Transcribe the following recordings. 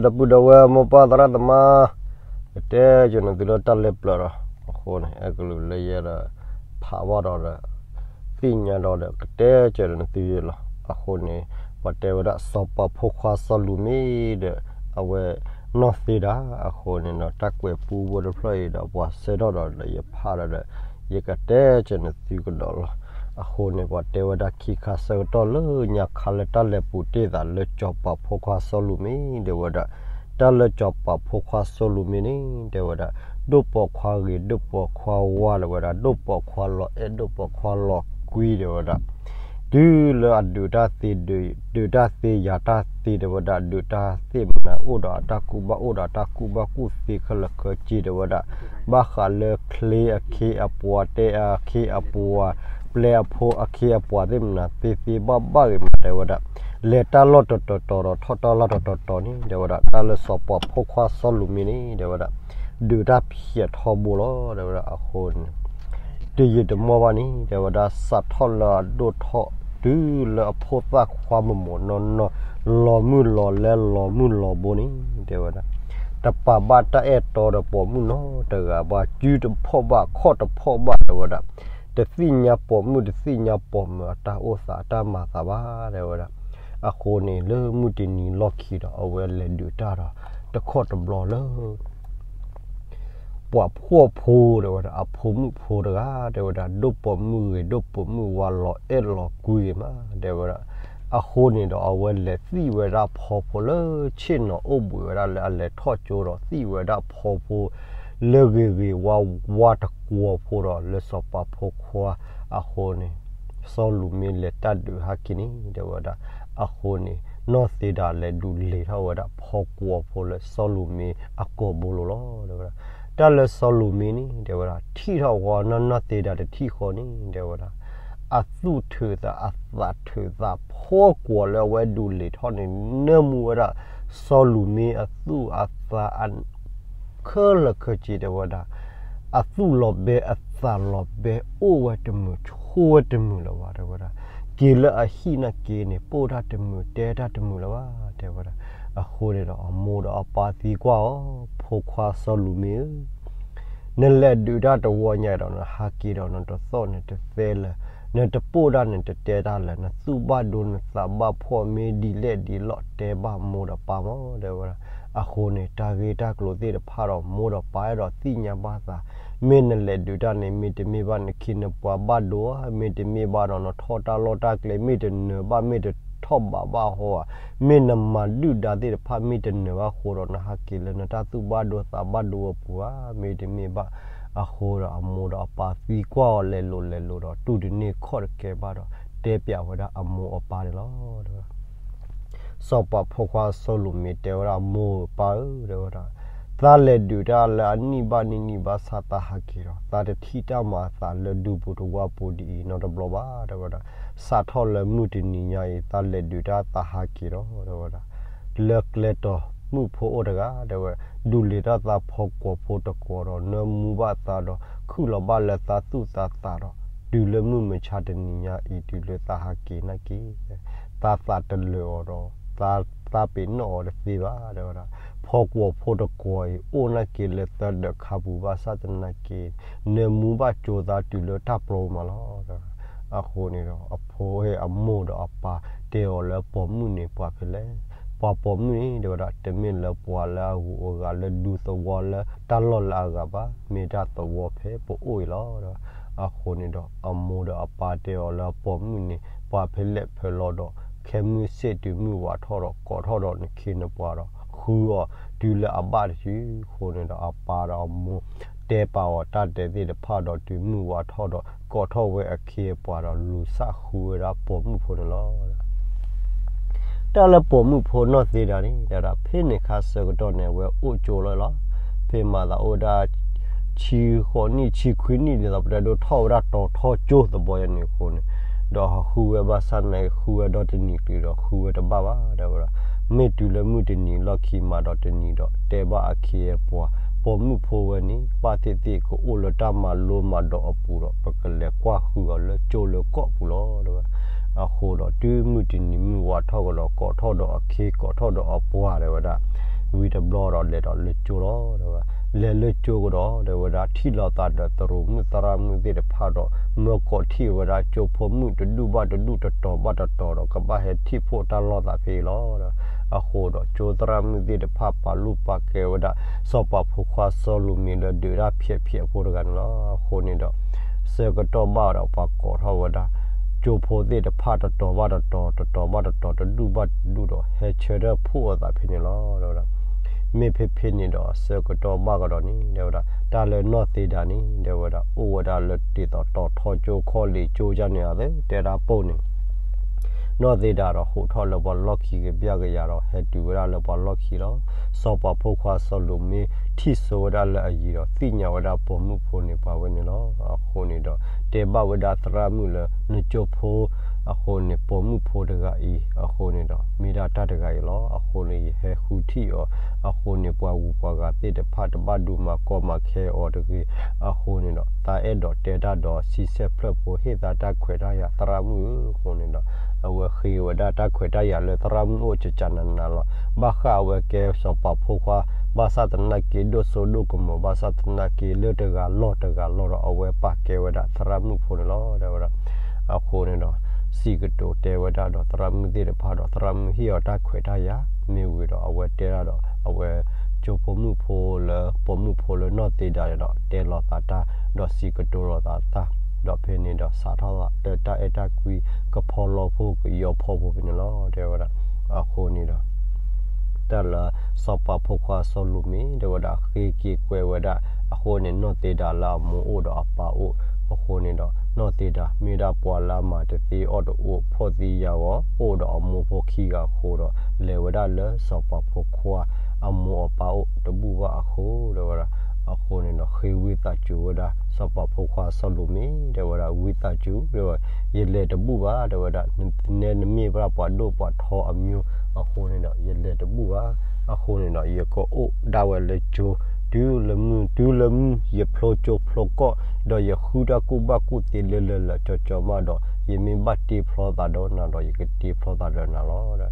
ဒီပုၢ်ဒီဝဲၢ်မိၢ်ပၢ်သရၣ်သမါ, ကတဲကၢၤနသုလၢတၢ်လၢပျၢၤဒီး အဃိန့ၣ် အဲၣ်ကလူးလၢယဲဒီး ဖးဘၣ်ဒီးဒီး သ့ၣ်ညါဒီးဒီး ကတဲကၢၤနသုလီၤ. အဃိန့ၣ် ပှၤတဲဝဲဒၣ်စီၤပၤဖိခွါစီလူၢ်မ့ဒီး အဝဲနီၢ်သံဒၣ်အဃိန့ၣ်ဒီး တၢ်ကွဲးပူဖိတဖျၢၣ်အံၤဒီး ပှၤဆၢထီၣ်ဒီးဒီးယဖးဒီးဒီး ယကတဲကၢၤနသုကဒီးလီၤ. အဃိန့ၣ် ပှၤတဲဝဲဒၣ်ခံခါဆၢကတီၢ်လၢညါခါလၢတၢ်လဲၤပူၤတ့ၢ်သးလၢစီၤပၤဖိခွါစီလူၢ်မ့ တဲဝဲဒၣ်, တၢ်လၢစီၤပၤဖိခွါစီလူၢ်မ့န့ၣ် တဲဝဲဒၣ်, ဒိၣ်ပိာ်ခွါဂ့ၤ ဒိၣ်ပိာ်ခွါဝါ တဲဝဲဒၣ်, ဒိၣ်ပိာ်ခွါလီၤကွံ တဲဝဲဒၣ်, တုၤလၢအဒုးတၢ်သ့ ဒုးတၢ်သ့ ယၤတၢ်သ့ တဲဝဲဒၣ်, ဒုးတၢ်သ့ၣ်မနၤ အိၣ်ဒီးအတၢ်ကူၣ်ဘၣ် အိၣ်ဒီးအတၢ်ကူၣ်ဘၣ်ကူၣ်သ့ ခဲလၢာ်ခဲဆ့ တဲဝဲဒၣ်, ဘၣ်ဃးလၢချ့အခ့အပှၤ တဲအခ့အပှၤ ပျဲအဖိအခ့အပှၤသ့ၣ်မနၤ သ့သ့ဘၣ်ဘၣ်ဂ့ၤမး တဲဝဲဒၣ်, လဲၤတၢ်လီၢ်တတီၤတီၤဒီးထီၣ်တၢ်လီၢ်တတီၤတီၤန့ၣ် တဲဝဲဒၣ်, တၢ်လၢစီၤပၤဖိခွါစီလူၢ်မ့န့ၣ် တဲဝဲဒၣ်, ဒုးတၢ်ဖျဲးထီဘိလီၤ တဲဝဲဒၣ်. အဃိန့ၣ် တယံာ်တမီၢ်ဘၣ်န့ၣ် တဲဝဲဒၣ်, စးထီၣ်လၢအဒိၣ်ထီၣ် တုၤလၢအဖိသၣ်ခွါမုၢ်မုၢ်နီၢ်နီၢ် လီၤမုၢ်လီၤလဲ လီၤမုၢ်လီၤဘိန့ၣ် တဲဝဲဒၣ်, တပာ်ဘၣ်တၢ်အဲၣ်တီဒီးပိာ်မုၣ်နီတဂၤဘၣ်, စုတဖီၣ်ဘၣ် ခီၣ်တဖီၣ်ဘၣ် တဲဝဲဒၣ်, တသ့ၣ်ညါပိာ်မုၣ် တသ့ၣ်ညါပိာ်မုၣ်အတၢ်အိၣ်သးအတၢ်မၤသးဘၣ် တဲဝဲဒၣ်. အဃိန့ၣ် လၢမုၢ်တနံၤလီၢ်ခံဒီး အဝဲလဲၤဒုးတၢ်ဒီး တခီတဘျီလၢ ပှၤဖှီၣ်ဖိ တဲဝဲဒၣ်, အဖိမုၣ်ဖိတဂၤ တဲဝဲဒၣ်, ဒိၣ်ပိာ်မုၣ်ဂ့ၤ ဒိၣ်ပိာ်မုၣ်ဝါ လီၤအဲၣ်လီၤကွံဂ့ၤမး တဲဝဲဒၣ်. အဃိန့ၣ်ဒီး အဝဲလဲၤသံၣ်ဝဲဒၣ်ဖီဖိလၢဆ့ၣ်နီၤအိၣ်ဘှံးဝဲဒၣ်လၢအလဲၤထီၣ်ကၠိဒီး သံၣ်ဝဲဒၣ်ဖီဖိ လၢဂ့ၤဂ့ၤဝါဝါတကွီၤဖိဒီး လၢစီၤပၤဖိခွါ အဃိန့ၣ် စီလူၢ်မ့လဲၤတၢ်ဒုးဟဲက့ၤန့ၣ် တဲဝဲဒၣ်. အဃိန့ၣ် နီၢ်သံဒၣ်လဲၤဒုးလ့ၤထီၣ်ဝဲဒၣ် ဖီကွီၤဖိလၢစီလူၢ်မ့အကိာ်ဘိလိၤလီၤ တဲဝဲဒၣ်. တၢ်လၢစီလူၢ်မ့န့ၣ် တဲဝဲဒၣ် ထံၣ်ထီၣ်ဝဲနီၢ်နီၢ်သံဒၣ်တထံၣ်ဃီန့ၣ် တဲဝဲဒၣ်, အသူၣ်ထုးသး အသးထုးသး ဖီကွီၤလၢအဝဲဒုးလ့ၤထီၣ်န့ၣ် နၢမူဝဲဒၣ် စီလူၢ်မ့အသူၣ်အသး ခဲလၢာ်ခဲဆ့ တဲဝဲဒၣ်, အသူၣ်လီၤဘဲ အသးလီၤဘဲ အိၣ်ဝဲတမုာ် ဆိးဝဲတမုာ်လၢၤဘၣ် တဲဝဲဒၣ်. က့ၤလၢအဟံၣ်နာ်က့န့ၣ် ပိၢ်တၢ်တမုာ် တဲတၢ်တမုာ်လၢၤဘၣ် တဲဝဲဒၣ်. အဃိန့ၣ်ဒီး အမိၢ်ဒီးအပၢ်သံကွၢ်အီၤ, ဖိခွါစီလူၢ်မ့ဧၢ, နလဲၤဒုးတၢ်တဝီညါဒီး နဟးက့ၤဒီး နတသီၣ်နတသဲလၢၤ, နတပိၢ်တၢ်နတတဲတၢ်လၢၤ, နသူၣ်ဘၣ်ဒိ နသးဘၣ်ဖှီၣ် မ့ၢ်ဒ်လဲၣ်ဒ်လဲၣ် တဲဘၣ်မိၢ်ဒီးပၢ်မး တဲဝဲဒၣ်. အဃိန့ၣ် တၢ်ဂ့ၢ်တၢ်ကျိၤသ့ၣ်တဖၣ်ဒီး မိၢ်ဒီးပၢ်အဲၣ်ဒိးသ့ၣ်ညါဘၣ်သး, မ့ၢ်နလဲၤဒုးတၢ်န့ၣ် မ့တမ့ၢ်ဘၣ် နခ့နပှၤဘၣ်ဒိဧါ, မ့တမ့ၢ်ဘၣ်ဒီး နထီၣ်တၢ်လီၢ်တၢ်ကျဲ မ့ၢ်တနၢၤဘၣ် မ့ၢ်တထီၣ်ဘးဘၣ်ဟီဧါ, မ့ၢ်နမၤဒုၣ်ဒါသ့ၣ်တဖၣ် မ့ၢ်တနၢၤဘၣ်အဃိဒီး နဟးက့ၤလၢနတၢ်သူၣ်ဘၣ်ဒိသးဘၣ်ဒိအပူၤဧါ, မ့တမ့ၢ်ဘၣ်. အဃိဒီး အမိၢ်ဒီးအပၢ်သံကွၢ်အီၤ လဲၤလိၤလဲၤလိၤဒီး တူၢ်တန့ၢ်ခီၣ်တကဲဘၣ်ဒီး တဲပျးဝဲဒၣ်အမိၢ်အပၢ်န့ၣ်လီၤ. စီၤပၤဖိခွါစီလူၢ်မ့တဲဝဲဒၣ် မိၢ်ဧၢပၢ်ဧၢ တဲဝဲဒၣ်, သးလဲၤဒုးတၢ်လၢအနံၣ်ဘၣ်နံၣ်နံၣ်ဘၣ်ဆၣ်သးဟးက့ၤဒီး သးတထံၣ်တၢ်မၤအသးလၢဒူပူၤတဝၢ်ပူၤဒ်အံၤနီတဘျီဘၣ် တဲဝဲဒၣ်. စးထီၣ်လၢမုၢ်တနံၤညါအံၤ သးလဲၤဒုးတၢ်သးဟးက့ၤဒီး တဲဝဲဒၣ်, လၢကျဲတီၤမုၣ်ဖိအိၣ်တဂၤ တဲဝဲ, ဒုးလ့ၤတၢ်သးဖီကွီၤဖိတကွီၤဒီး နၢမူဘၣ်သးဒီး ခုၣ်လီၤဘၣ်လၢသးသူၣ်သးသးဒီး တုၤလၢမုၢ်မဆါတနံၤညါအံၤ တုၤလၢသးဟးက့ၤနာ်က့ သးသးတလၢာ်အီၤဒီး သးသးပ့ၤနီၣ်အီၤတသ့ဘၣ် တဲဝဲဒၣ်. ဖီကွီၤဖိတကွီၤအံၤ အိၣ်နာ်က့လၢသၢဒၢးခါပူၤဘၣ်ဆၣ်သနာ်က့ နၢမူဘၣ်ကၠိသးတုၤလၢတၢ်ပျီမးလီၤ. အဃိန့ၣ်ဒီး အဖိ အမိၢ်ဒီးအပၢ်တဲအီၤလၢ ပိာ်မုၣ်န့ၣ်ပှၤဖဲလဲၣ်. ပှၤပိာ်မုၣ်န့ၣ် တဲဝဲဒၣ် တမ့ၢ်လၢပှၤလၢအဂုၤအဂၤလၢဒူသဝီလၢတၢ်လီၢ်လၢအဂၤဘၣ်, မ့ၢ်တၢ်သဝီဖဲပအိၣ်အံၤလီၤ. အဃိန့ၣ်ဒီး အမိၢ်ဒီးအပၢ်တဲအီၤလၢ အပိာ်မုၣ်န့ၣ် ပှၤဖဲလဲၣ်ဖဲလဲၣ်ဒီး ခဲမုၢ်ဆ့ၣ်တုၤမုၢ်ဝးထီၣ်ဒီး ကိးထီၣ်ဒီးနခ့နပှၤဒီး ဃုအီၤတုၤလၢအဘၣ်တစု. အဃိန့ၣ်ဒီး အပၢ်ဒီးအမိၢ်တဲပာ်အီၤတၢ်တဲသ့ၣ်တဖၣ်ဒီး တုၤမုၢ်ဝးထီၣ်ဒီး ကိးထီၣ်ဝဲအခ့အပှၤဒီး လူၤစၢ်ဃုဝဲဒၣ်ပိာ်မုၣ်ဖိန့ၣ်လီၤ. တၢ်လၢပိာ်မုၣ်ဖိနီၢ်သံဒၣ်န့ၣ် တဲဝဲဒၣ် ဖဲန့ၣ်ခါဆၢကတီၢ်န့ၣ် အဝဲအိၣ်ကၠိလီၤလီၤ. ဖဲမၤသးအိၣ်ဒၣ် ဆံဃိးနံၣ် ဆံခွံနံၣ် ဒ်သိးပတဲဒိ ထီၣ်ဝဲဒၣ်တီၤထီကၠိသဘီယဲန့ၣ်အဃိန့ၣ် ဒီးဟးဃုဝဲဘၣ်ဆၣ်န့ၣ် ဃုဝဲဒီတနံၤတုၤဒီး ဃုဝဲတဘၣ်ဘၣ် တဲဝဲဒၣ်. မ့ၢ်တုၤလၢမုၢ်တနံၤလီၢ်ခံမးဒီးတနံၤဒီး တဲဘၣ်အခ့အပှၤ ပိာ်မုၣ်ဖိဝဲန့ၣ် ပၢ်သ့ၣ်သ့ၣ်ကအိၣ်လၢတၢ်မၤလိမၤဒိးအပူၤဒီး ပကလဲၤကွၢ်ဃုအီၤလၢကၠိလၢကီၢ်ပူၤလီၤ တဲဝဲဒၣ်. အဃိဒီးတုၤမုၢ်တနံၤမုၢ်ဝါထီၣ်ကဒီး ကိးထီၣ်ဒီးအခ့ ကိးထီၣ်ဒီးအပှၤ တဲဝဲဒၣ်, ဝံၤတဘျီဒီးလဲၤဒီးလၢကၠိလီၤ တဲဝဲ, လဲၤလၢကၠိကဒီး တဲဝဲဒၣ် ထံၣ်လိာ်သးဒီးတရူးမုၣ်သရၣ်မုၣ်သ့ၣ်တဖၣ်ဒီး မၢကိးထံၣ်ဝဲဒၣ်ကၠိဖိမုၣ်တဒူၣ်ဘၣ်တဒူၣ် တတီၤဘၣ်တတီၤဒီး ကဘၣ်ဟဲထံၣ်ဖှိၣ်တၢ်လိာ်သးဖဲအံၤလီၤ. အဃိဒီးကၠိသရၣ်မုၣ်သ့ၣ်တဖၣ်ပာ်လုၢ်ပာ်ကဲဝဲဒၣ် စီၤပၤဖိခွါစီလူၢ်မ့လၢဒုးတၢ်ဖျဲးဖျဲးဖိတဂၤန့ၣ်လီၤ. အဃိန့ၣ်ဒီး ဆၢကတီၢ်ဘၣ်ဒီးပှၤကိးထီၣ်ဝဲဒၣ် ကၠိဖိသ့ၣ်တဖၣ်တတီၤဘၣ်တတီၤ တတီၤဘၣ်တတီၤ တဒူၣ်ဘၣ်တဒူၣ်ဒီး ဟဲဆၢထၢၣ်ဖှိၣ်အသးဖဲန့ၣ်လီၤ တဲဝဲဒၣ်. မ့ၢ်ဖဲဖဲန့ၣ်ဒီးအဆၢကတီၢ်ဘၣ်ကဒီးန့ၣ် တဲဝဲဒၣ် တၢ်လၢနီၢ်သံဒၤန့ၣ် တဲဝဲဒၣ် အိၣ်ဝဲဒၣ်လၢတ့သိးတီၤထီကၠိခီၣ်လ့ၣ်ကၠိယါန့ၣ် အသ့တဲတၢ်ပိၢ်န့ၣ် နီၢ်သံဒၤဒီးဟူးထီၣ်လၢပှၤလီၢ်ခံကဘျၣ်ကယၤဒီး ဟဲတုၤဝဲဒၣ်လၢပှၤလီၢ်ခံလီၤ. စီၤပၤဖိခွါစီလူၢ်မ့ထံၣ်စိဝဲဒၣ်လၢအယံၤဒီး သ့ၣ်ညါဝဲဒၣ်ပိာ်မုၣ်ဖိန့ၣ်ပှၤဝဲန့ၣ်လီၤ. အဃိန့ၣ်ဒီး တဲဘၣ်ဝဲဒၣ်သရၣ်မုၣ်လၢ နကၠိဖိ အဃိန့ၣ် ပိာ်မုၣ်ဖိတဂၤအံၤ အဃိန့ၣ်ဒီး မ့ၢ်ဒၣ်တၢ်တဂၤအံၤလီၤ. အဃိန့ၣ် ယဟဲဃုထံၣ်အီၤ အဃိန့ၣ် ပှၤဂုၤပှၤဂၤသ့ၣ်တဖၣ်တဘၣ်ဒိမၤကီမၤခဲအီၤတဂ့ၤ. အဃိန့ၣ်ဒီး သးအဲၣ်ဒိးတဲတၢ်ဒီးဆံဆဲၣ်ဖျၢၣ်ဖိ ဟ့ၣ်သးတၢ်ခွဲးတၢ်ယာ်သရၣ်မုၣ်ဧၢ. အဃိန့ၣ်ဒီး အဝဲဃ့ဝဲဒၣ်တၢ်ခွဲးတၢ်ယာ်လၢသရၣ်မုၣ်အိၣ်ကကနးနးလီၤ. ဘၣ်ဃးအဝဲကဲစီၤပၤဖိခွါ ဘၣ်ဆၣ်သနာ်က့ ဒိၣ်စိဒိၣ်ကမီၤ ဘၣ်ဆၣ်သနာ်က့ လၢတဂၤလီၢ်တဂၤလီၢ်ဒီး အဝဲပာ်ကဲဝဲဒၣ်သရၣ်မုၣ်ဖိန့ၣ်လီၤ တဲဝဲဒၣ်. အဃိန့ၣ်ဒီး စံးကတိၤတဲဝဲဒၣ်ဒီးသရၣ်မုၣ်သ့ၣ်တဖၣ်ဒီး သရၣ်မုၣ်ဟ့ၣ်အီၤတၢ်ခွဲးတၢ်ယာ် မ့ၢ်ဝံၤဒီး အဝဲတဲဒၣ်ဒီး အဝဲကၠိဖိမုၣ်ဖိလၢ ပိာ်မုၣ်ဖိလၢနီၢ်သံဒၤန့ၣ်ဒီး တဲလိာ်သးတၢ် ဒီးစံးကတိၤလိာ်သးတၢ် ဒီးဖဲန့ၣ်ဒီး စးထီၣ်လၢတၢ်အဲၣ်တၢ်ကွံ ကဖီလီဖိ ကယီဖီဖိဖဲန့ၣ်လီၤ တဲဝဲဒၣ်. အဃိန့ၣ်ဒီး တၢ်လၢစီၤပၤဖိခွါစီလူၢ်မ့ တဲဝဲဒၣ် ဃ့က့ၤကွဲးဝဲဒၣ် အဃိန့ၣ် နီၢ်သံဒၤလၢအမိၢ်အိၣ်ဒီးအပၢ်အိၣ် အဃိန့ၣ်ဒီး နီၢ်သံဒၤမ့ၢ်ဒၣ်ပှၤလၢအမၤတသ့အီၣ်တအိၣ် ဖှီၣ်သံယာ်ဂီၤ အိၣ်ဒီးအမိၢ်ဖိခံဂၤအဃိဒီး လဲၤဝဲဒၣ်လၢစီၤပၤဖိခွါအမိၢ်အပၢ်အိၣ်တဘူၣ်ဘၣ်အဃိ တဲဝဲဒၣ်. အဃိန့ၣ်ဒီး ဃ့ဝံသးစူၤဝဲဒၣ် စီၤပၤဖိခွါစီလူၢ်မ့ တဲဝဲဒၣ် ဝံသးစူၤ တဲဝဲ ယလဲၤတဘူၣ်ဘၣ် တဲဝဲဒၣ် နဲနမ့ၢ်ဝဲဒၣ်ပှၤဒိၣ်ပှၤထီအမျိုး အဃိန့ၣ်ဒီး ယလဲၤတဘူၣ်ဘၣ်. အဃိန့ၣ်ဒီး ယကအိၣ်ဒၣ်ဝဲလၢကၠိ တုၤလၢမုၢ် တုၤလၢမုၢ်ယဖျိကၠိဖျိကီၢ် ဒီးယဃုတၢ်ကူၣ်ဘၣ်ကူၣ်သ့လၢလၢလၢကၠီကၠီမးဒီး ယမ့ၢ်ဘၣ်တ့ဖျီသးဒီးနၤဒီး ယကတ့ဖျီသးဒီးနၤလီၤ.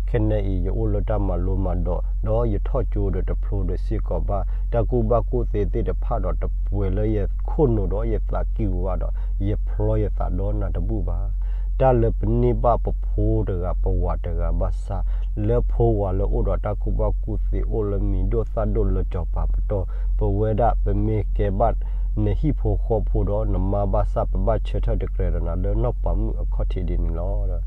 ခဲန့ၣ်အံၤ ယအိၣ်လၢတၢ်မၤလိမၤဒိး ဒီးယထီၣ်ကၠိဒီးတဖျိဒီးစ့ၢ်ကီးဘၣ် တၢ်ကူၣ်ဘၣ်ကူၣ်သ့သ့ၣ်တဖၣ်ဒီး တပှဲၤလၢယခိၣ်နူာ်ဒီးယသးကံၢ်ပူၤဘၣ်ဒီး ယဖျီယသးဒီးနၤတဘူၣ်ဘၣ်. တၢ်လၢပန့ၢ်ဘၣ်ပဖိတဂၤ ပဝၤတဂၤဘၣ်ဆၣ် လၢဖိဝၤလၢအိၣ်ဒီးတၢ်ကူၣ်ဘၣ်ကူၣ်သ့ အိၣ်လၢမံၤဒိၣ်သၣ်ဒိၣ်လၢစီၤပၤပတီၢ် ပဝဲဒၣ်ပမ့ၢ်ကဲဘၣ်နဟံၣ်ဖိဃီဖိဒီးနမါဘၣ်ဆၣ် ပဘၣ်ဆၢထၢၣ်တကြၢးဒီးနၤလၢနီၢ်ပၤမုၣ်အခီၣ်ထံးဒ်န့ၣ်လီၤ.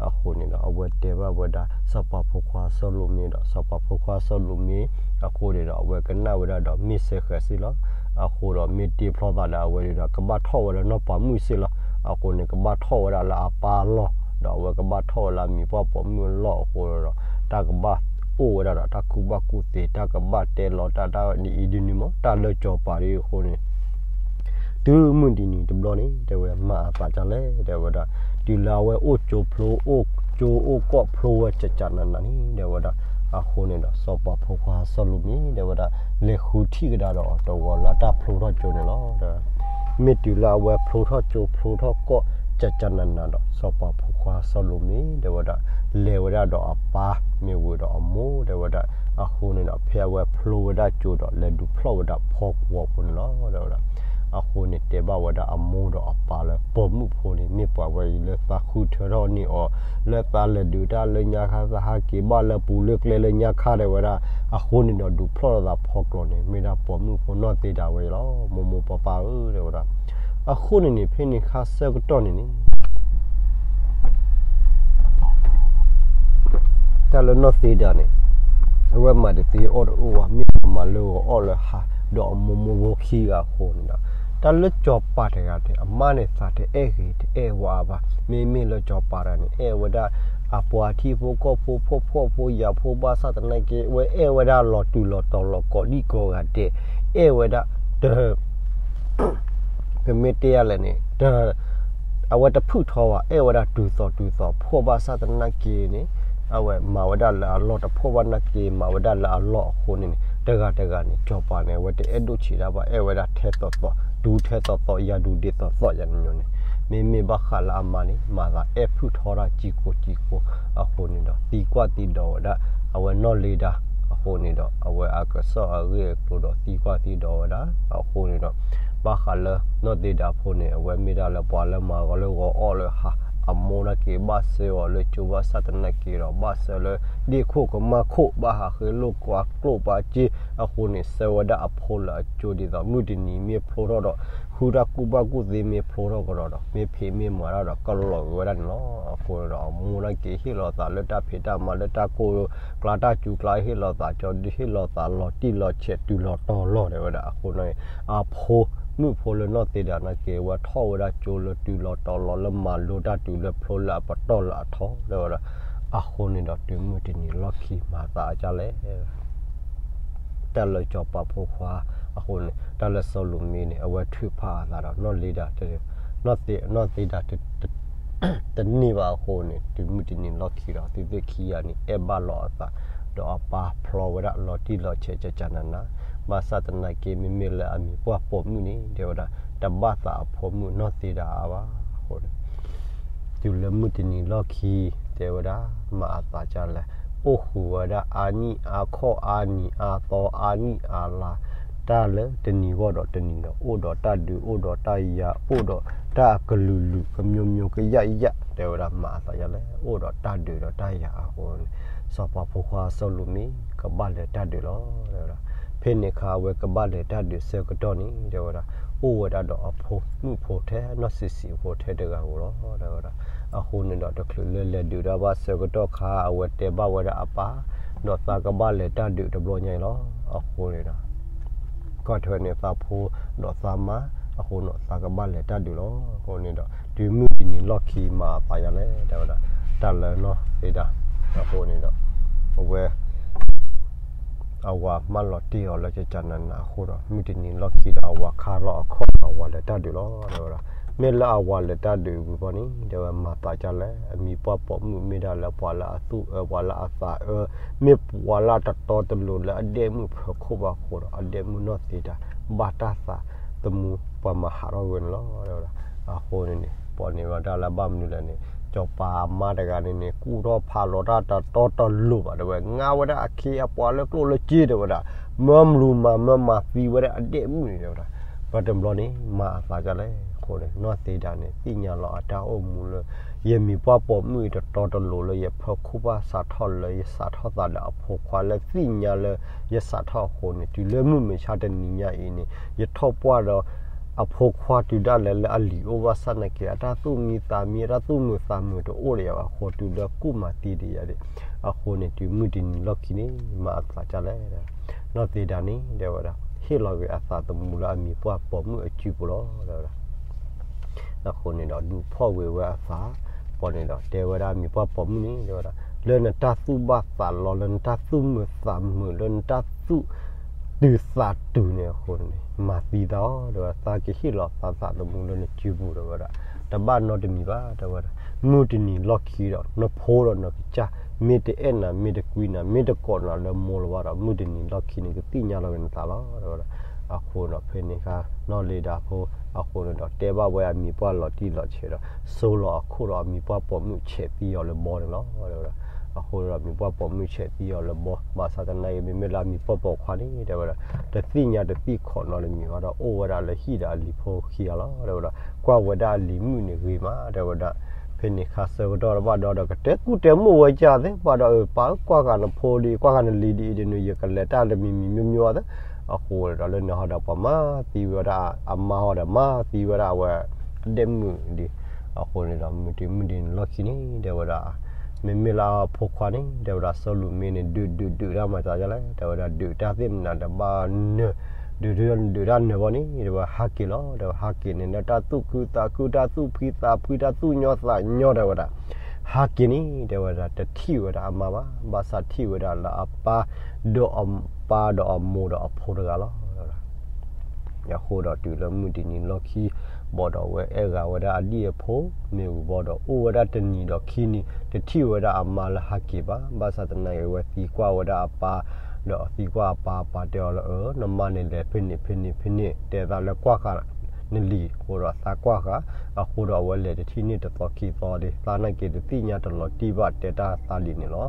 အဃိန့ၣ်ဒီး အဝဲတဲဘၣ်ဝဲဒၣ် စီၤပၤဖိခွါစီလူၢ်မ့ဒီး စီၤပၤဖိခွါစီလူၢ်မ့ အဃိန့ၣ်ဒီး အဝဲကနၣ်ဝဲဒၣ်ဒီးမ့ၢ်စဲဃဲးစ့ၢ်လီၤ. အဃိဒီးမ့ၢ်တ့ဖျီသးဒီးအဝဲဒီး ကဘၣ်ထီၣ်ဝဲလၢနီၢ်ပၤမုၣ်စ့ၢ်လီၤ. အဃိန့ၣ် ကဘၣ်ထီၣ်ဝဲဒၣ်လၢအပၢ်အလီၢ် ဒီးအဝဲကဘၣ်ထီၣ်ဝဲလၢအမံၤပှၢ်ပိာ်မုၣ်အလီၢ်အဃိဒီး တၢ်ကဘၣ်အိၣ်ဝဲဒၣ်ဒီးတၢ်ကူၣ်ဘၣ်ကူၣ်သ့ တၢ်ကဘၣ်တဲလီၤတၢ် တၢ်ဒ်အံၤဒ်နုၤမး တၢ်လၢစီၤပၤဒ်အဃိန့ၣ် တုၤမုၢ်တနံၤတဘျီန့ၣ် တဲဝဲမၤအသးဒ်လဲၣ် တဲဝဲဒၣ် တုၤလၢအဝဲအိၣ်ကၠိဖျိ အိၣ်ကၠိအိၣ်ကီၢ်ဖျိဝဲကကနးနးန့ၣ် တဲဝဲဒၣ်. အဃိန့ၣ်ဒီး စီၤပၤဖိခွါစီလူၢ်မ့ တဲဝဲဒၣ် လဲၤဃုထံၣ်ကဒါဒီးတဂီၤလၢတၢ်ဖျိထီၣ်ကၠိန့ၣ်လီၤ. မ့ၢ်တုၤလၢအဝဲဖျိထီၣ်ကၠိဖျိထီၣ်ကီၢ်ကကနးနးဒီး စီၤပၤဖိခွါစီလူၢ်မ့ တဲဝဲဒၣ် လဲၤဝဲဒၣ်ဒီးအပၢ် မ့ၢ်ဝံၤဒီးအမိၢ် တဲဝဲဒၣ်. အဃိန့ၣ်ဒီး ဖဲအဝဲဖျိဝဲဒၣ်ကၠိဒီး လဲၤဒုးဖျီၣ်ဝဲဒၣ်ဖီကွီၤဖိန့ၣ်လီၤ တဲဝဲဒၣ်. အဃိန့ၣ် တဲဘၣ်ဝဲဒၣ်အမိၢ်ဒီးအပၢ်လၢ ပိာ်မုၣ်ဖိန့ၣ် မ့ၢ်ပှၤဝဲအံၤလၢသးဃုထၢထီၣ်န့ၢ်အီၤ လၢသးလဲၤဒုးတၢ်လၢညါခါ သးဟးက့ၤဘၣ်လၢပူၤလၢကျဲလၢညါခါ တဲဝဲဒၣ်. အဃိန့ၣ်ဒီး ဒုးဖျီၣ်လိာ်သးဖီကျိၤန့ၣ် မ့ၢ်ဒၣ်ပိာ်မုၣ်ဖိနီၢ်သံဒၤဝဲအံၤလီၤ မိၢ်မိၢ်ပၢ်ပၢ်ဧၢ တဲဝဲဒၣ်. အဃိန့ၣ်န့ၣ် ဖဲန့ၣ်ခါဆၢကတီၢ်န့ၣ်န့ၣ် တၢ်လၢနီၢ်သံဒၤန့ၣ် အဝဲမၤတသ့အီၣ်တအိၣ်ဘၣ် မ့ၢ်ပှၤမၤလၢဂီၤအီၣ်လၢဟါ ဒီးအမိၢ်မိၢ်ဖိခံဂၤအဃိန့ၣ်ဒီး တၢ်လၢစီၤပၤတဂၤန့ၣ် အမါန့ၣ်သးတအဲၣ်ဂ့ၤတအဲၣ်ဝါဘၣ်. မ့မ့ၢ်လၢစီၤပၤတဂၤန့ၣ် အဲၣ်ဝဲဒၣ် အပှၤထံဖိကီၢ်ဖိ ဖှီၣ်ဖှီၣ်ဖိယာ်ဖိ ဘၣ်ဆၣ်သနာ်က့ အဝဲအဲၣ်ဝဲဒၣ်လီၤတူာ်လီၤတီၤလီၤကိးဒံကိးဂၤဒဲး အဲၣ်ဝဲဒၣ်တ ပမ့ၢ်တဲယၤလဲၣ်န့ၣ် တ အဝဲတဖုၣ်ထီဘၣ် အဲၣ်ဝဲဒၣ်တုၤသိးတုၤသိး ဖှီၣ်ဘၣ်ဆၣ်သနာ်က့န့ၣ် အဝဲမၤဝဲဒၣ်လၢအလီၢ်တဖှီၣ်ဘၣ်နာ်က့ မၤဝဲဒၣ်လၢအလီၢ်အဃိန့ၣ်န့ၣ် တဂၤတဂၤန့ၣ် စီၤပၤန့ၣ် အဝဲတအဲၣ်ဒိၣ်ဆံးတၢ်ဘၣ် အဲၣ်ဝဲဒၣ်ထဲသိးသိး ဒူထဲသိးသိး ယၤဒူဒ်သိးသိးယၤန့ၣ်န့ၣ် မ့မ့ၢ်ဘၣ်ဃးလၢအမါန့ၣ် မၤသးအဲၣ်ဖုၣ်ထီတၢ်ကံကိကံကိ အဃိန့ၣ်ဒီး သံကွၢ်သံဒိးဝဲဒၣ် အဝဲနီၢ်လ့ဒါ အဃိန့ၣ်ဒီး အဝဲအကစီၣ်အဂ့ၢ်အကျိၤဒီးသံကွၢ်သံဒိးဝဲဒၣ် အဃိန့ၣ်ဒီး ဘၣ်ဃးလၢနီၢ်သ့ဒါဖိန့ၣ် အဝဲမ့ၢ်ဒၣ်လၢပှၤလၢမၤဂီၤလၢဂီၤအီၣ်လၢဟါ အမိၢ်နာ်က့ၤဘၣ်စၢၤအီၤလၢကၠိဘၣ်ဆၣ်သနာ်က့ဒီး ဘၣ်စၢၤလၢဒ့ၣ်ခိၣ်ကမၣ်ခိၣ် ဘၣ်ဟးဃ့လိာ်ကွၢ်ကျိၣ်ပာ်က့ အဃိန့ၣ် ဆှၢဝဲဒၣ်အဖိလၢအကၠိဒ်သိး မုၢ်တနံၤမ့ၢ်ဖျိထီၣ်ဒီး ဃုတၢ်ကူၣ်ဘၣ်ကူၣ်သ့မ့ၢ်ဖျိထီၣ်ကဒီးဒီး မ့ၢ်ဖံးမ့ၢ်မၤတၢ်ဒီး ကလီၤက့ၤဝဲဒၣ်န့ၣ်လီၤ. အဃိန့ၣ်ဒီး အမိၢ်နာ်က့ၤဟ့ၣ်လီၤသးလၢတၢ်ဖံးတၢ်မၤလၢတၢ်ကိၢ်ကျါတၢ်စူၤကျါ ဟ့ၣ်လီၤသးကၠီဒု ဟ့ၣ်လီၤသးလီၤတံၢ်လီၤဆဲးတုၤလီၤတီၤလီၤ တဲဝဲဒၣ်. အဃိန့ၣ် အဖိမုၣ်ဖိလၢနီၢ်သ့ဒါနာ်က့ၤ အဝဲထီၣ်ဝဲဒၣ်ကၠိလၢတုၤလီၤတီၤလီၤလၢမၤလိတၢ်တုၤလၢဖျိလၢအပတီၢ်လၢအထီ တဲဝဲဒၣ်. အဃိန့ၣ်ဒီးတုၤမုၢ်တနံၤလီၢ်ခံမၤသးအါဒ်လဲၣ် တၢ်လၢစီၤပၤဖိခွါ အဃိန့ၣ် တၢ်လၢစီလူၢ်မ့န့ၣ် အဝဲထုးဖးအသးဒီးနီၢ်လ့ဒါ တဲ နီၢ်သ့ နီၢ်သ့ဒါ တန့ၢ်ဘၣ်အဃိန့ၣ် တုၤမုၢ်တနံၤလီၢ်ခံဒီး သုသ့ၣ်ခံဂၤန့ၣ် အဲၣ်ဘၣ်လီၤအသး ဒီးအပၢ်ဖျီဝဲဒၣ်လီၤတံၢ်လီၤဆဲးကကနၤနၤ ဘၣ်ဆၣ်သနာ်က့ မ့မ့ၢ်လၢအမံၤပှၢ်ပိာ်မုၣ်န့ၣ် တဲဝဲဒၣ် တဘၣ်သးအဖိမုၣ်နီၢ်သ့ဒါအါဘၣ်အဃိန့ၣ် တုၤလၢမုၢ်တနံၤလီၢ်ခံ တဲဝဲဒၣ် မၤအသးဒ်လဲၣ် အိၣ်ဃုာ်ဝဲဒၣ်အါနံၣ်အါခီၣ်အါနံၤအါသီအါနံၣ်အါလါ တၢ်လၢတနံၤဂီၢ်ဒီးတနံၤဒီး အိၣ်ဒီးတၢ်ဒုးအိၣ်ဒီးတၢ်ယၤ အိၣ်ဒီးတၢ်ကလုာ်လုာ်ကမျိုးမျိုးကယၣ်ယၣ် တဲဝဲဒၣ် မၤအသးဒ်လဲၣ် အိၣ်ဒီးတၢ်ဒုးဒီးတၢ်ယၤအဃိန့ၣ် စီၤပၤဖိခွါစီလူၢ်မ့ ကဘၣ်လဲၤတၢ်ဒုးလီၤ တဲဝဲဒၣ်. ဖဲန့ၣ်အခါအဝဲကဘၣ်လဲၤတၢ်ဒုးဆၢကတီၢ်န့ၣ် တဲဝဲဒၣ် အိၣ်ဝဲဒၣ်ဒီးအဖိမုၣ်ဖိထဲနီၢ်ဆံးဆံးဖိထဲတဂၤဧိၤလီၤ တဲဝဲဒၣ်. အဃိန့ၣ်ဒီးတချုးလၢလဲၤဒုးတၢ်ဘၣ်ဆၢကတီၢ်ခါ အဝဲတဲဘၣ်ဝဲဒၣ်အပၢ် ဒီးသးကဘၣ်လဲၤတၢ်ဒုးတဘျီညါအံၤလီၤ. အဃိန့ၣ်ဒီး ကီၢ်ထွဲန့ၣ်သးဖိဒီးသးမါ အဃိန့ၣ်သးကဘၣ်လဲၤတၢ်ဒုးလီၤ. အဃိန့ၣ်ဒီး တုၤမုၢ်တနံၤလီၢ်ခံမၤအသးဒ်လဲၣ် တဲဝဲဒၣ် တၢ်လၢနီၢ်သ့ဒါ အဃိန့ၣ်ဒီး အဝဲ အဝၤမၢလီၤတံၢ်အီၤလၢကကနၤနၤအဃိဒီး မုၢ်တနံၤလီၢ်ခံဒီးအဝၤခါလီၤအခီၣ်ဒီးအဝၤလဲၤတၢ်ဒုးလီၤ တဲဝဲဒၣ်. မ့ၢ်လၢအဝၤလဲၤတၢ်ဒုးဝံၤဘီန့ၣ် တဲဝဲမၤသးဒ်လဲၣ် အမံၤပှၢ်ပိာ်မုၣ်မ့ၢ်ဒၣ်လၢပှၤလၢအသူၣ်အၢပှၤလၢအသးအၢ မ့ၢ်ပှၤလၢအတတီတလိၤလၢအဒဲၣ်မုၣ်ဖၢခိၣ်ဘၣ်အဃိဒီး အဒဲၣ်မုၣ်နီၢ်သ့ဒါ ဘၣ်တၢ်သးသမူပှၤမၤဟးထီၣ်ဝဲန့ၣ်လီၤ တဲဝဲဒၣ်. အဃိန့ၣ်န့ၣ် ပှၤန့ၢ်ဝဲဒၣ်လၢဘၣ်မနုၤလဲၣ်န့ၣ် စီၤပၤအမါတဂၤန့ၣ်န့ၣ် ကူၣ်ထီၣ်ဖးလီၤတၢ်တတီတလိၤဘၣ် တဲဝဲ ငါဝဲဒၣ်အခ့အပှၤလၢကျိၣ်လၢစ့ တဲဝဲဒၣ် မၢမလူၤမၤမၢမၤသံဝဲဒၣ်အဒဲၣ်မုၣ်န့ၣ် တဲဝဲဒၣ်. ပှၤတဘျီန့ၣ် မၤအသးဒ်လဲၣ်အဃိန့ၣ် နီၢ်သ့ဒါန့ၣ် သ့ၣ်ညါလီၤအတၢ်အိၣ်မူလၢ ယမံၤပှၢ်ပိာ်မုၣ်အံၤတတီတလိၤလၢ ယဖၢခိၣ်ဘၣ်စးထီၣ်လၢယစးထီၣ်သးဒီးအဖိခွါလၢသ့ၣ်ညါလၢ ယစးထီၣ်အဃိန့ၣ် တုၤလၢမုၢ်မဆါတနံၤညါအံၤန့ၣ် ယထီၣ်ပှၢ်ဒီး အဖိခွါတုၤဒၣ်လဲာ်လၢအလံၤအိၣ်ဘၣ်ဆၣ်နာ်က့ အတၢ်သူၣ်မံသးမံ အတၢ်သူၣ်မုာ်သးမုာ်တအိၣ်ဒီးယၤဘၣ်အဃိ တုၤလၢကူၣ်မၤသံဒီးယၤဒၣ် အဃိန့ၣ် တုၤမုၢ်တနံၤလီၢ်ခံန့ၣ် မၤအသးဒ်လဲၣ် နီၢ်သ့ဒါန့ၣ် တဲဝဲဒၣ် ဟ့ၣ်လီၤက့ၤအသးသမူလၢအမံၤပှၢ်ပိာ်မုၣ်အစုပူၤလီၤ တဲဝဲဒၣ်. အဃိန့ၣ်ဒီး ဒုးဖီၣ်ဝဲဝဲအသး ပှၤန့ၣ်ဒီး တဲဝဲဒၣ်အမံၤပှၢ်ပိာ်မုၣ်န့ၣ် တဲဝဲဒၣ် လၢနတၢ်သူၣ်ဘၣ်သးလီ လၢနတၢ်သူၣ်မုာ်သးမုာ် လၢနတၢ်သူၣ်တုၤသးတုၤန့ၣ်အဃိန့ၣ် မၤသံသးအီၤ တဲဝဲ သးကဟ့ၣ်လီၤသးသးသမူလၢနစုပူၤ တဲဝဲဒၣ် တဘၣ်နီတမံၤဘၣ် တဲဝဲဒၣ် မုၢ်တနံၤလီၢ်ခံဒီး နဖိဒီးနကစၢ် မ့ၢ်တအဲၣ်နၤ မ့ၢ်တကွံနၤ မ့ၢ်တကိးနၤလၢမိၢ်လၢၤဘၣ်ဒီး မုၢ်တနံၤလီၢ်ခံန့ၣ် ကသ့ၣ်ညါလီၤက့ၤနသးလီၤ တဲဝဲဒၣ်. အဃိဒီးဖဲန့ၣ်အခါ နီၢ်လ့ဒါဖိ အဃိန့ၣ်ဒီး တဲဘၣ်ဝဲအမံၤပှၢ်လီၤတံၢ်လီၤဆဲးဒီး စိလီၤအခိၣ်ဒီးအမံၤပှၢ်ပိာ်မုၣ်ဆဲးသံအီၤလၢဘီန့ၣ်လီၤ တဲဝဲဒၣ်. အဃိဒီးအမံၤပှၢ်ပိာ်မုၣ်ဆဲးသံအီၤလၢဘီ ဘၣ်ဆၣ်သနာ်က့ မ့မ့ၢ်လၢအမံၤပှၢ်ပိာ်ခွါန့ၣ် တဲဝဲဒၣ် တသ့ၣ်ညါတသံၣ်ခိးနီတမံၤဘၣ်ဒီး အိၣ်ဝဲဒၣ်လၢဟံၣ်ဒီးအလံၤဖိခံဂၤလီၤ တဲဝဲဒၣ်. ကွၢ်ဝဲဒၣ်အလံၤမုၣ်န့ၣ်ဂ့ၤမး တဲဝဲဒၣ်. ဖဲန့ၣ်အခါဆၢကတီၢ်တဘၣ်ဒီး ကတဲကူၣ်တဲမိၢ်ဝဲကသ့ ဘၣ်ဒီး ပၢ်ကွၢ်ဃာ်နဖိဒ် ကွၢ်ဃာ်နလံၤဒ်အံၤဒ်န့ၣ် ယကလဲၤတၢ်တမံၤမံၤမျိုးမျိုးသ့ အဃိဒီးလၢန့ၣ်ဟီဒီး ပှၤမၤသံဝဲဒၣ်အမါဟီဒီး မၤသံဝဲဒၣ်အဝဲ အဒဲၣ်မုၣ်ဒ် အဃိန့ၣ်ဒီး မုၢ်တနံၤလီၢ်ခံန့ၣ် တဲဝဲဒၣ် မ့မ့ၢ်လၢအဖိခွါန့ၣ် တဲဝဲဒၣ် စီလူၢ်မ့န့ၣ် ဒုးဒုးဒုးတၢ်မၤသးဒ်လဲၣ် တဲဝဲဒၣ် ဒုးတၢ်သ့ၣ်မနုၤတဘၣ်နၢၤ ဒုးဒုးဒုးတၢ်နၢၤဘီန့ၣ် တဲဝဲ ဟးက့ၤလီၤ တဲဝဲ ဟးက့ၤန့ၣ် လၢတၢ်သူၣ်ခုသးခု တၢ်သူၣ်ဖှံသးဖှံ တၢ်သူၣ်ညီသးညီ တဲဝဲဒၣ် ဟးက့ၤန့ၣ် တဲဝဲဒၣ် တထံၣ်ဝဲဒၣ်အမါဘၣ် ဘၣ်ဆၣ်ထံၣ်ဝဲဒၣ်လၢအပၢ် ဒီးအပၢ်ဒီးအမိၢ်ဒီးအဖိတဂၤလီၤ တဲဝဲဒၣ်. အဃိဒီးတုၤလၢမုၢ်တနံၤလီၢ်ခံ ဘၣ်ဒီးအဝဲအဲၣ်ဂၤဝဲဒၣ်အဒံၣ်အဖိ မ့ၢ်ဝံၤဘၣ်ဒီး အိၣ်ဝဲဒၣ်တနံၤဒီးခံနံၤ တထံၣ်ဝဲဒၣ်အမါလၢဟးက့ၤဘၣ် ဘၣ်ဆၣ်သနာ်က့ အဝဲသံကွၢ်ဝဲဒၣ်အပၢ် ဒီးသံကွၢ်အပၢ် အပၢ်တဲအီၤလၢ အၢ နမါန့ၣ်လဲၤဖဲန့ၣ်ဖဲန့ၣ်ဖဲန့ၣ် တဲသးလၢကွၢ်ဃာ် နလံၤအဃိဒီးသးကွၢ်ဃာ်, အဃိဒီးအဝဲလဲၤတထံၣ်န့ၢ်တသီခံသီဒီး သးနာ်က့တသ့ၣ်ညါတလီၤတံၢ်ဘၣ်တဲတၢ်သးလံန့ၣ်လီၤ.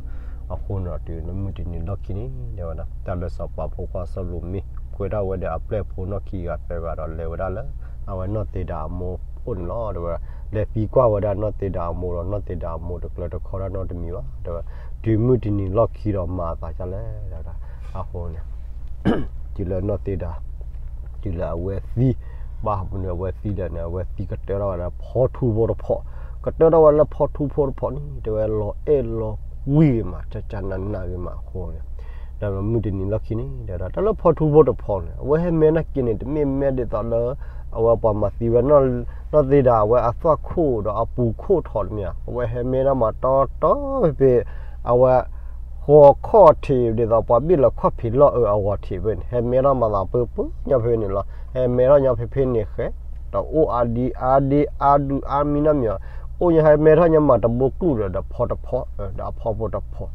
အဃိန့ၣ်ဒီးတုၤလၢမုၢ်တနံၤလီၢ်ခံန့ၣ် တဲဝဲဒၣ် တၢ်လၢစီၤပၤဖိခွါစီလူၢ်မ့ ကွဲးဒၣ်ဝဲဒီးအပျဲၢ်ဖိနီၢ်ခံဂၤတဂၤဒီးလဲၤဝဲဒၣ်လၢ အဝဲနီၢ်သ့ဒၤအမိၢ်အိၣ်န့ၣ်လီၤ. တဲဝဲဒၣ် လဲၤသံကွၢ်ဝဲဒၣ်နီၢ်သ့ဒၤအမိၢ်ဒီး နီၢ်သ့ဒၤအမိၢ်တကျၢၤတခီတၢ်နီတမံၤဘၣ် တဲဝဲ, တုၤမုၢ်တနံၤလီၢ်ခံဒီးမၤအသးဒ်လဲၣ် တဲဝဲဒၣ်. အဃိန့ၣ် တုၤလၢနီၢ်သ့ဒၤ တုၤလၢအဝဲသံ ဘၣ်မနုၤအဝဲသံလဲၣ်န့ၣ် အဝဲသံကတၢၢ်ထီၣ်ဝဲလၢဖီထူဖိတဖီ, ကတၢၢ်ထီၣ်ဝဲလၢဖီထူဖိတဖီန့ၣ် တဲဝဲလီၤအဲၣ်လီၤကွံဂ့ၤမး ကကနးနးဂ့ၤမးအဃိန့ၣ် ဒီးမုၢ်တနံၤလီၢ်ခံန့ၣ် တဲဝဲဒၣ် တၢ်လၢဖီထူဖိတဖီန့ၣ် အဝဲဟဲမဲနာ်က့န့ၣ် တမ့ၢ်မဲဒ်သိးလၢ အဝဲပှၤမၤသံဝဲ နီၢ်သ့ဒၤအဝဲအသွၣ်ခိၣ်ဒီးအပူၤခိၣ်ထီၣ်တမ့ၢ်ဧါ, အဝဲဟဲမဲထီၣ်မးတီတီဖဲဖဲ အဝဲ ဃီခီၣ်ထံး ဒ်သိးပှၤဘ့ၣ်လီၤခီၣ်ဖံးလီၢ်အၢအဂီၤထံးဖဲန့ၣ် ဟဲမဲထီၣ်မၤသးပၢပၢညီဖဲန့ၣ်လီၤ. ဟဲမဲထီၣ်ညီဖဲဖဲန့ၣ်ဃဲ ဒီးအိၣ်အါဒံအါဒ့အါဒုအါမံနီတမံၤ, အိၣ်ညီဟဲမဲထီၣ်ညီမးတဘိကျူၣ်ဒီး ဒီးဖီတဖီ, ဒီးအဖီဖိတဖီ,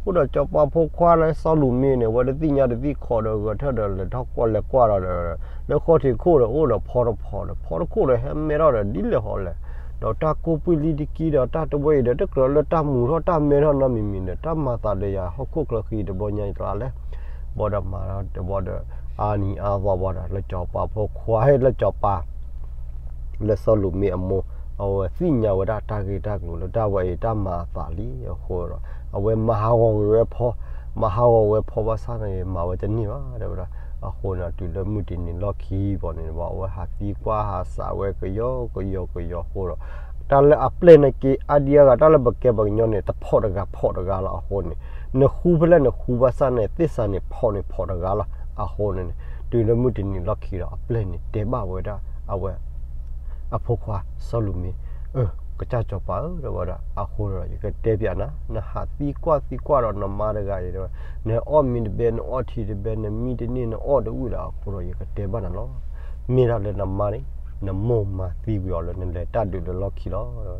အိၣ်ဒီးစီၤပၤဖိခွါလၢစီလူၢ်မ့န့ၣ် အဝဲတသ့ၣ်ညါတသ့ၣ်ခီဒီး ဂဲၤထၢၣ်ဒီးလဲၤထီၣ်ကွၢ်လဲၤကွၢ်ဒီး လၢခီၣ်ထံးခိၣ်ဒီးအိၣ်ဒီးဖီတဖီဒီး ဖီတခိၣ်ဒီးဟဲမဲထီၣ်ဒီးဒ်လဲၣ်ဟီလဲၣ်, ဒီးတၢ်ကိၢ်ပှံၢ်လံတကံဒီးတၢ်တဝဲအံၤဒီး တကြၢးလၢတၢ်မူထီၣ်တၢ်မဲထီၣ်နီတမံၤမံၤဒီး တၢ်မၤသးဒီးယၤဟီၣ်ခိၣ်ချၢဃံတဘျီညါအံၤကျါလဲၣ်. ဘၣ်ဒီးမၤဒီးဘၣ်ဒီး အါနံၤအါသီဘၣ်ဒီး လၢစီၤပၤဖိခွါ ဟဲလၢစီၤပၤ လၢစီလူၢ်မ့အမိၢ် အဝဲသ့ၣ်ညါဝဲဒၣ်တၢ်ဂ့ၢ်တၢ်ကျိၤလၢတၢ်ဝဲအံၤတၢ်မၤအသးလံအဃိဒီး အဝဲမၤဟးဂီၤက့ၤဝဲဖီ, မၤဟးဂီၤဝဲဖီဘၣ်ဆၣ်န့ၣ် မၤဝဲတန့ၢ်ဘၣ် တဲဝဲဒၣ်. အဃိန့ၣ် တုၤလၢမုၢ်တနံၤလီၢ်ခံဘၣ်န့ၣ် အဝဲဟးသံကွၢ်ဟးစးဝဲကယီကယီကယီအဃိဒီး တၢ်လၢအပျဲၢ်နာ်က့ အါဒံအါဂၤ တၢ်လၢပကဲပှၤကညီန့ၣ် တဖီၣ်တဂၤဖီၣ်တဂၤလီၤ. အဃိန့ၣ် နဃူဖဲလဲၣ်နဃူဘၣ်ဆၣ်န့ၣ် သ့ၣ်စးန့ၣ်ဖီၣ်န့ၣ်ဖီၣ်တဂၤလီၤ. အဃိန့ၣ် တုၤလၢမုၢ်တနံၤလီၢ်ခံဒီး အပျဲၢ်န့ၣ်တဲဘၣ်ဝဲဒၣ် အဝဲ အဖိခွါစီလူၢ်မ့ အၢ ကစၢ်စီၤပၤဧၢ တဲဝဲဒၣ် အဃိဒီး ယကတဲပၠးနၤ နဟးသံကွၢ်သံကွၢ်ဒီးနမါတဂၤအံၤ တဲဝဲ, နအီၣ်မ့ၤတဘဲ နအီထံတဘဲ နမံတန့ၢ် နအီၣ်တဝံၣ်လၢၤ အဃိဒီး ယကတဲဘၣ်နၤလီၤ. မ့ၢ်ဒၣ်လၢနမါန့ၣ် နမိၢ်မၤသံဝံၤအီၤလၢနလဲၤတၢ်ဒုးလၢလီၢ်ခံလီၤ.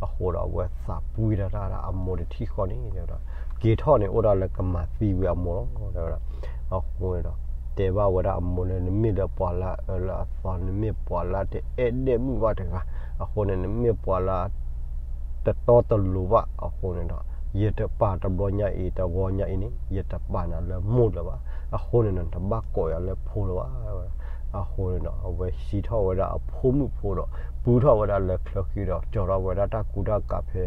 အဃိဒီးအဝဲသးပှံၢ်တၢ်တၢ်ဒီးအမိၢ်တထံၣ်ဃီန့ၣ် တဲဝဲဒၣ်, က့ၤထီၣ်န့ၣ် အိၣ်ဒၣ်လၢကမၤသံဝံၤအမိၢ်လီၤ တဲဝဲဒၣ်. အဃိန့ၣ်ဒီး တဲဘၣ်ဝဲဒၣ်အမိၢ်လၢ နမ့ၢ်လၢပှၤလၢအအၢလၢအသီ နမ့ၢ်ပှၤလၢတအဲၣ်ဒဲးမုၣ်ဘၣ်တဂၤ, အဃိန့ၣ် နမ့ၢ်ပှၤလၢ တတီတလိၤဘၣ် အဃိန့ၣ်ဒီး ယတပာ်တဘျီညါအံၤ တဂီၤညါအံၤန့ၣ် ယတပာ်နၤလၢမိၢ်လၢၤဘၣ်. အဃိန့ၣ်ဒီး နတဘၣ်ကိးယၤလၢဖိလၢၤဘၣ်. အဃိန့ၣ်ဒီး အဝဲဟံးထီၣ်ဝဲဒၣ်အဖိမုၣ်ဖိဒီး ပူထီၣ်ဝဲဒၣ်လၢချၢဃံဒီး ကၠီၤထီၣ်ဝဲဒၣ်တၢ်ကူတၢ်ကးဖဲ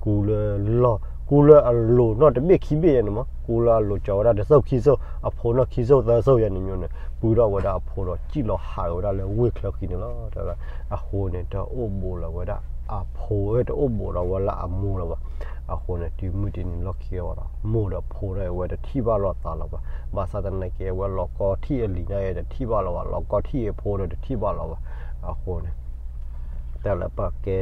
ကူလၢလီၢ် ကူလၢအလိၤနီၢ်တဘ့ၣ်ခံဘ့ၣ်ယဲန့ၣ်မး ကူလၢအလိၤကၠီၤဝဲဒၣ်တစိၢ်ခံစိၢ် အဖိနီၢ်ခံစိၢ်သၢစိၢ်ယဲန့ၣ်မ့ၢ်န့ၣ် ပူထီၣ်ဝဲဒၣ်အဖိဒီး စံၣ်လီၤဟးဝဲဒၣ်လၢဝ့ၢ်ချၢဃံန့ၣ်လီၤ. အဃိန့ၣ် တအိၣ်ဘူးလၢၤဝဲဒၣ်အဖိ တအိၣ်ဘူးဒီးဝဲလၢအမိၢ်လၢၤဘၣ်. အဃိန့ၣ် တုၤမုၢ်တနံၤလီၢ်ခံဝဲဒီး မိၢ်ဒီးဖိဒီးအဝဲတထံၣ်ဘၣ်လိာ်သးလၢၤဘၣ်. ဘၣ်ဆၣ်သနာ်က့ အဝဲလီၤကီထံၣ်အလံၤညါအံၤတထံၣ်ဘၣ်လၢၤဘၣ်, လီၤကီထံၣ်အဖိဒီးတထံၣ်ဘၣ်လၢၤဘၣ်. အဃိန့ၣ် တၢ်လၢပကဲ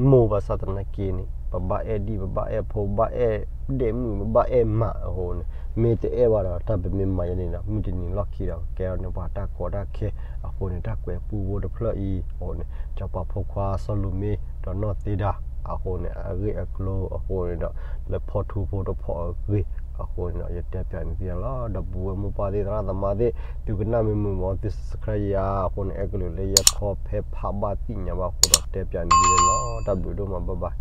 မိၢ်ဘၣ်ဆၣ်သနာ်က့န့ၣ် ပဘၣ်အဲၣ်ဒံၣ် ပဘၣ်အဲၣ်ဖိ ပဘၣ်အဲၣ်ဒဲးမုၣ် ပဘၣ်အဲၣ်မးအဃိန့ၣ် မ့ၢ်တအဲၣ်ဘၣ်ဒီး တၢ်ပမ့ၢ်မၤယဲန့ၣ်ဒီး မုၢ်တနံၤလီၢ်ခံဒီး ကကဲထီၣ်န့ၢ်ပှၤတၢ်ကီတၢ်ခဲအဃိန့ၣ် တၢ်ကွဲးပူဖိတဖျၢၣ်အံၤအဃိန့ၣ် စီၤပၤဖိခွါစီလူၢ်မ့ ဒီးနီၢ်သ့ဒၤ အဃိန့ၣ် အဂ့ၢ်အကျိၤအဃိန့ၣ်ဒီး လၢဖီထူဖိတဖီၣ်အဂ့ၢ်အဃိန့ၣ်ဒီး ယတဲပၠးန့ၢ်သုလီၤ. ဒီပုၢ်ဝဲၢ်မိၢ်ပၢ်သ့ၣ် သရၣ်သမါသ့ၣ် သုကနၣ်မ့ၢ်မုာ်မ့ၢ် သု subscribe ယၤအဃိန့ၣ် အဲၣ်ကလုာ်လၢယခီဖဲဖးဘၣ်သ့ၣ်ညါဘၣ်အဃိဒီး တဲပၠးန့ၢ်သုလီၤ. တၢ်ဘျုးဒိၣ်မး bye bye.